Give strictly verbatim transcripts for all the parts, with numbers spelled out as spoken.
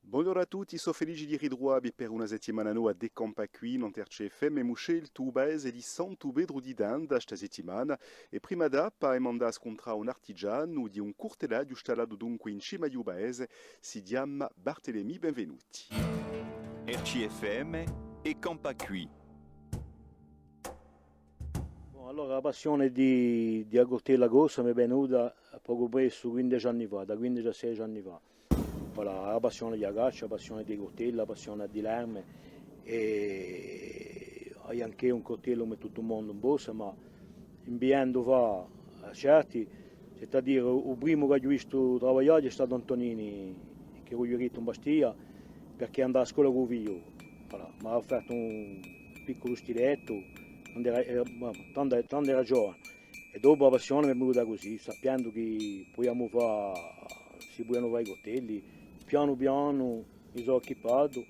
Bonghjornu à tutti, sò felice di ritruvà vi per una settimana nova d'È campà quì, nant'à R C F M, emu sceltu u paese di Santu Petru di Tenda sta settimana, è prima tappa emu da andà à scuntrà un artigianu di un curtellaghju stallatu dunque in cima di u paese, si chjama Bartolomì, benvenuti. R C F M, È campà quì. Bon, allora, a passione di, di a curtella corsa m'hè venuta pocu pressu quindeci anni fà, da quindeci à sedeci anni fà. Voilà, a passione di a caccia, a passione di a curtella, a passione di l'arme, è aghju anch'eiu un curtellu cum'è tuttu u mondu in borsa, ma impigliendu fà à certi, c'est-à-dire, u primu ch'aghju vistu travaglià hè statu Antonini, chì hè u ghjurettu in Bastia, perchè andava à a scola cù u figliolu. Voilà, m'hà offertu un picculu stilettu, quand'era, era, ma, tandu, tandu era giovanu. È dopu a passione m'hè venuta cusì, sapendu chì pudiamu fà, si pudianu fà i curtelli, pianu pianu mi sò acchippatu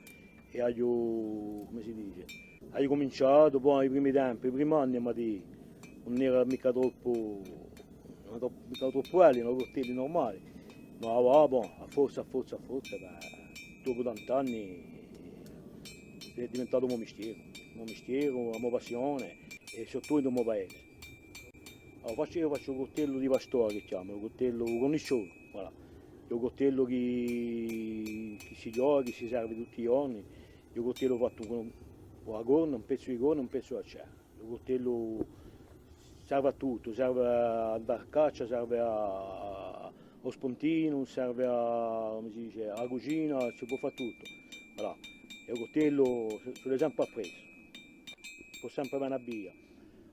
è aghju, cumu si dice, aghju cuminciatu, poi i primi tempi, i primi anni, ma di, ùn era micca troppu, ùn era troppu, micca troppu belli, eranu curtelli nurmali. Ma avà, bon, à forza, à forza, à forza, bè, dopu tant'anni, hè diventatu u mo mistieru, u mo mistieru, a mo passione, è soprattuttu u mo paese. Allora, facciu, eiu facciu u curtellu di pastore, chì chjamanu, u curtellu, u curnisciolu, voilà. Hè u curtellu chì, chì si ghjoca, chì si serve tutti i ghjorni. Hè u curtellu fattu cù, cù a corna, un pezzu di corna, un pezzu d'acciaru. Hè u curtellu serve à tuttu, serve à andà à caccia, serve à, à u spuntinu, serve à, cumu si dice, à a cucina, si pò fà tuttu. Voilà. Hè u curtellu, sò, sò sempre appressu. Pò sempre vene à via.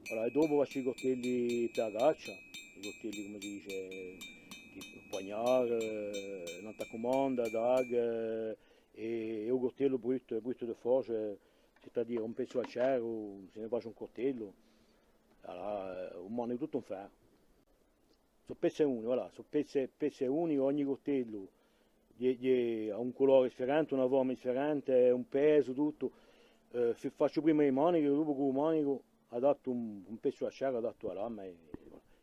Allora, è dopu facciu i curtelli per a caccia, i curtelli, cumu si dice, di poignard, eh, nant'à cumanda, dague, eh, è, è u curtellu bruttu, bruttu di forgia, c'est-à-dire un pezzu d'acciaru, si ne face un curtellu, allora, eh, u manicu tuttu in ferru. Sò pezzi unichi, voilà, sò pezzi, pezzi unichi, ogni curtellu hè, hè, hà un culore differente, una forma differente, un pesu, tuttu. Eh, fi-, facciu prima i manichi, dopu cù u manicu adattu un, un pezzu d'acciaru, adattu à a lama, è,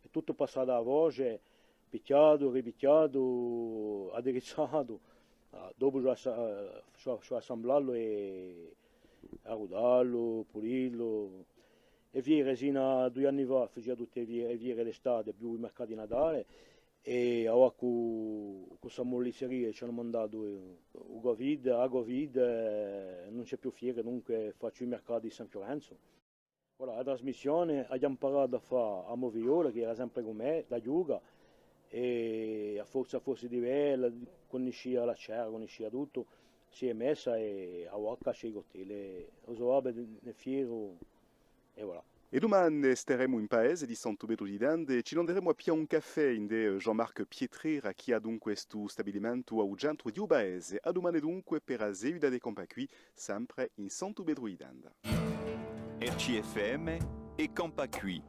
è tuttu passatu à a forgia, pichjatu, ripichjatu, addirizzatu. Ah, dopu ci vole à, ci vole, ci vole à assemblallu è arrutallu, pulillu. E fiere, sinu à dui anni fà, facia tutte e fiere, e fiere d'estate, più i mercati di Natale, è avà cù, cù sta mullisseria ci anu mandatu, eh, u Covid, a Covid, eh, ùn ci hè più fiere, dunque facciu i mercati di San Fiorenzu. Voilà, a trasmissione, aghju amparatu à fà à mo figliolu, chì era sempre cù mè, da chjuca, è à forza, à forza di vede, cunniscia l'acciaru, cunniscia tuttu, si hè messa è avà caccia i curtelli, u so babbu ne hè fieru, è voilà. È dumane staremu in paese di Santu Petru di Tenda è ci n'anderemu à piglià un caffè ind'è Jean-Marc Pietrera, chì hà dunque stu stabilimentu à u centru di u paese. À dumane dunque per a seguita d'È campà quì, sempre in Santu Petru di Tenda. R C F M, È campà quì.